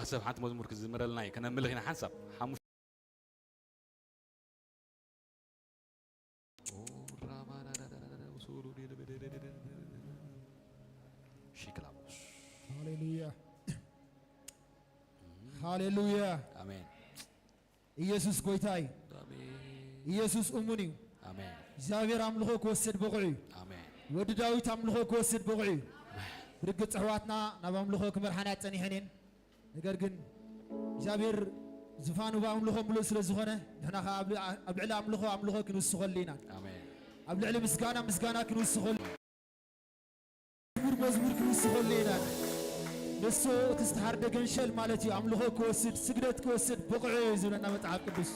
ሰብ ሓንቲ መዝሙር ክዝምረልና እዩ። ከነምልኽ ኢና ሓንሳብ። ሓሙሽ- ሺክላቦስ። ሃሌሉያ፣ ሃሌሉያ። ኣሜን። ኢየሱስ ጎይታ እዩ። ኣሜን። ኢየሱስ እሙን እዩ። ኣሜን። እግዚኣብሔር ኣምልኾ ክወስድ ብቑዕ እዩ። ኣሜን። ወዲ ዳዊት ኣምልኾ ክወስድ ብቑዕ እዩ። ብርግጽ ኣሕዋትና ናብ ኣምልኾ ክመርሓና ጸኒሐን እየን። ነገር ግን እግዚኣብሔር ዝፋኑ ብኣምልኾ ምሉእ ስለ ዝኾነ ንሕና ኸዓ ኣብ ል- ኣብ ልዕሊ ኣምልኾ ኣምልኾ ክንውስኸሉ ኢና። ኣሜን። ኣብ ልዕሊ ምስጋና ምስጋና ክንውስኸሉ፣ መዝሙር መዝሙር ክንውስኸሉ ኢና። ንሱ እቲ ዝተሓርደ ገንሸል ማለት እዩ። ኣምልኾ ክወስድ ስግደት ክወስድ ብቑዕ እዩ ዝብለና መጽሓፍ ቅዱስ።